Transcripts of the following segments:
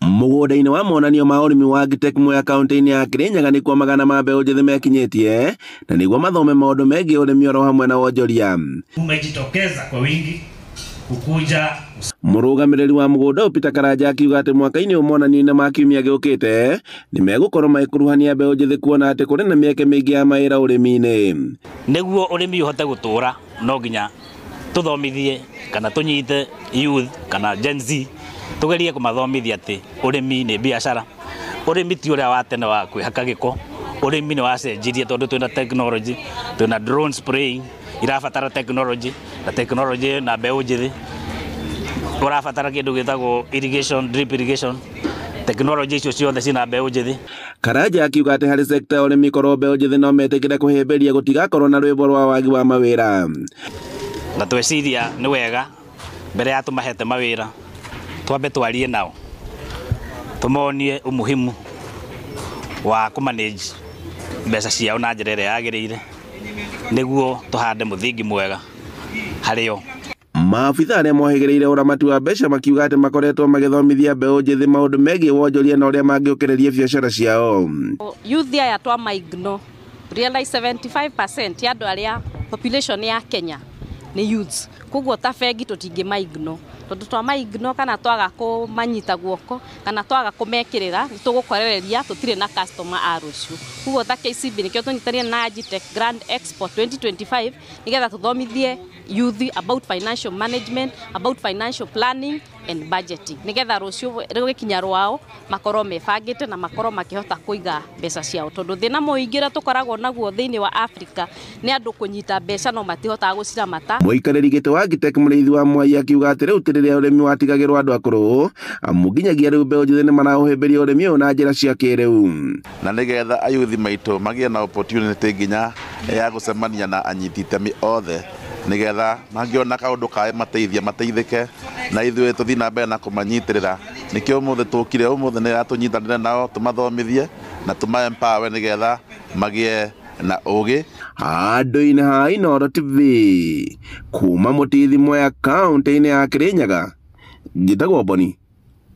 Mũgũnda-inĩ wa monanio ma ũrĩmi wa Agritech Mwea kaunti-inĩ ya Kirinyaga nĩkuo magana ma mbeũ njĩthĩ mekinyĩtie na nĩguo mathome maũndũ megiĩ ũrĩmi oro hamwe na wonjoria. Umejitokeza kwa wingi kukuja. Mũrũgamĩrĩri wa mũgũnda ũyũ Peter Karanja akiuga atĩ mwaka-inĩ ũyũ monanio-inĩ ma kiumia gĩũkĩte nĩ megũkorwo magĩkuruhania mbeũ njĩthĩ kuona atĩ kũrĩ na mĩeke mĩingĩ ya mawĩra ũrĩmi-inĩ. Nĩguo ũrĩmi ũhote gũtũra no nginya tũthomithie kana tũnyite youth kana Gen Z, tugerie kũmathomithia atĩ ũrĩmi nĩ biacara. Ũrĩmi ti ũrĩa wa tene wa kwĩhaka gĩko, ũrĩmi nĩ wacenjirie tondũ twĩna technology, twĩna drone spraying irabatara technology, na technology na mbeũ njĩthĩ ũrabatara kĩndũ gĩtagwo irrigation, drip irrigation technology, icio ciothe cina mbeũ njĩthĩ. Karanja akiuga atĩ harĩ sekta ya ũrĩmi korwo mbeũ njĩthĩ no metĩkĩre kũhĩmbĩria gũtigakorwo na rwĩmbo rwa wagi wa mawĩra. Na tweciria nĩ wega mbere ya tũmahete mawĩra twambe twarie nao, tũmonie umuhimu wa kũmanage mbeca ciao na njĩra ĩrĩa yagĩrĩire nĩguo tũhande mũthingi mwega harĩo. Maabitha arĩa mohĩgĩrĩire ũramati wa mbeca makiuga atĩ makoretwo magĩthomithia mbeũ njĩthĩ maũndũ megiĩ wonjoria na ũrĩa mangĩũkĩrĩria biacara ciao. Youth aya twa ignore, realize 75% ya andũ arĩa population ya Kenya nĩ youths, koguo ta bengi tũtingĩ ignore, tondũ twa ignore kana twaga kũmanyita guoko kana twaga kũmekĩrĩra nĩ tũgũkorereria tũtirĩ na customer a rũciũ. Koguo ta KCB nĩkĩo tũnyitanĩire na Agritech Grand Expo 2025 nĩgetha tũthomithie youth about financial management, about financial planning and budgeting, nĩgetha rũciũ rũgĩkinya rwao makorwo mebangĩte na makorwo makĩhota kũiga mbeca ciao, tondũ thĩna mũingĩ ũrĩa tũkoragwo naguo thĩinĩ wa Africa nĩ andũ kũnyita mbeca no matihotaga gũciramata. Mũikarĩri gĩtĩ wa Agritech Mũrĩithi wa Mwai akiuga atĩ rĩu ti rĩrĩa ũrĩmi watigagĩrwo andũ akũrũ, amu nginyagia rĩu mbeũ njĩthĩ nĩ maraũhĩmbĩria ũrĩmi ũyũ na njĩra cia kĩrĩu. Na nĩgetha ayuthi maitũ magĩe na opportunity nginya ya gũcemania na anyiti itemi othe, nĩgetha mangĩona kaũndũ kaĩ mateithia mateithĩke na ithuĩ tũthiĩ na mbere na kũmanyitĩrĩra. Nĩkĩo ũmũthĩ tũkire ũmũthĩ nĩgetha tũnyitanĩre nao, tũmathomithie na tũma empower nĩgetha magĩe na ũgĩ. Handũ-inĩ ha Inooro TV kuma Mũtithi Mwea kaunti-inĩ ya Kirinyaga, njĩtagwo Boni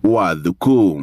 wa Thuku.